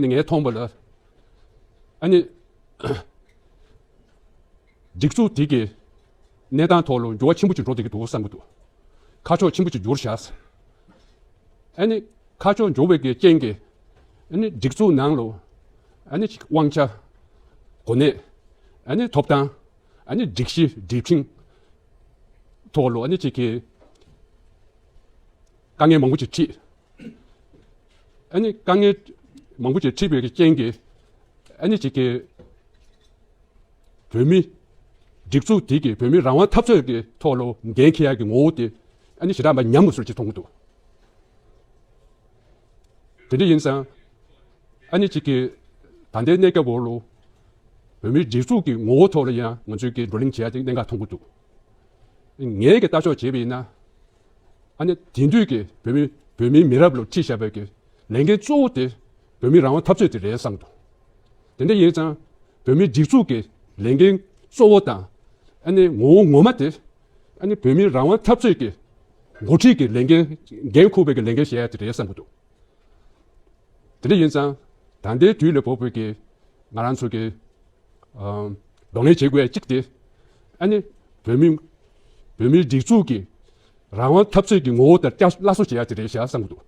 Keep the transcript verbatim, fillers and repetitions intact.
ནས་ངས་མཐོང་བ་ལ། ཨ་ནི། སྒྲིག་འཛུགས་དེ་གི་གནས་སྟངས་ཐོག་ལ་འགྱུར་བ་ཆེན་པོ་ཅིག་འགྲོ་བསྡད་ཀྱི་འདུག་བསམ་གྱི་འདུག་ཁ་ཕྱོགས་ཆེན་པོ་ཅིག་འགྱུར་བཞག་ཨ་ནི་ཁ་ཕྱོགས་འགྱུར་བའི་གི་རྐྱེན་གྱིས། ཨ་ནི་སྒྲིག་འཛུགས་ནང་ལ། ཨ་ནི་ཅིག་དབང་ཆ། གོ་གནས། ཨ་ནི་ཐོབ་ཐང་། ཨ་ནི་སྒྲིག་གཞི་སྒྲིག་ཁྲིམས་ཐོག་ལ་ཨ་ནི་ཅིག་གི་དཀའ་ངལ་མང་པོ་ཅིག་འཕྲད། ཨ་ནི་དཀའ་ངལ་མང་པོ་ཅིག་འཕྲད་པའི་གི་རྐྱེན་གྱིས། ཨ་ནི་ཅིག་གི་བོད་མི་སྒྲིག་འཛུགས་དེ་གིས་བོད་མི་རང་དབང་འཐབ་རྩོད་ཀྱི་ཐོག་ལ་འགན་འཁྱེར་ཡག་གི་ངོ་བོ་དེ། ཨ་ནི་ཞེ་དྲག་མ་ཉམས་པ་བཟོ་ཅིག་མཐོང་གི་འདུག་དེ་འདྲ་ཡིན་ཙང་། ཨ་ནི་ཅིག་གི་ད་ལྟའི་གནས་སྐབས་འོག་ལ་བོད་མིའི་སྒྲིག་འཛུགས་ཀྱི་ངོ་བོ་ཐོག་ལ་ཡང་ང་ཚོས་ཀྱི་བགྲོ་གླེང་བྱེད་ཡ་དེ་གནད་འགག་མཐོང་གི་འདུག་ངས་ཀྱི་ལྟ་ཕྱོགས་བྱས་པ་ཡིན་ན། ཨ་ནི་དེང་དུས་ཀྱི་བོད་མི་བོད་མིའི་མི་རབས་ལ་ཁྲིད་བཞག་པའི་གི་ལས་འགན་གཙོ་བོ་དེ་བོད་མིའི་རང་དབང་འཐབ་རྩོད་དེ་རེད་བསམ་གི་འདུག་དེ་འདྲ་ཡིན་ཙང་བོད་མིའི་སྒྲིག་འཛུགས་ཀྱི་ལས་འགན་གཙོ་བོ་དང་། ཨ་ནི་ངོ་བོ་ངོ་མ་དེ། ཨ་ནི་བོད་མིའི་རང་དབང་འཐབ་རྩོད་ཀྱི་འགོ་ཁྲིད་ཀྱི་ལས་འགན་འགན་འཁུར་བའི་གི་ལས་འགན་བཞེས་ཡ་དེ་རེད་བསམ་གི་འདུག་དེ་འདྲ་ཡིན་ཙང་ད་ལྟའི་དུས་ལ་བབ་པའི་གི་ང་རང་ཚོ་གི་ཨམ། གདོང་ལེན་བྱེད་དགོས་ཡ་གཅིག་དེ། ཨ་ནི་བོད་མི་བོད་མིའི་སྒྲིག་འཛུགས་ཀྱི་རང་དབང་འཐབ་རྩོད་ཀྱི་ངོ་བོ་དེ་བསྐྱར་སླར་གསོ་བྱེད་ཡ་དེ་རེད་བཞག་བསམ་གི་འདུག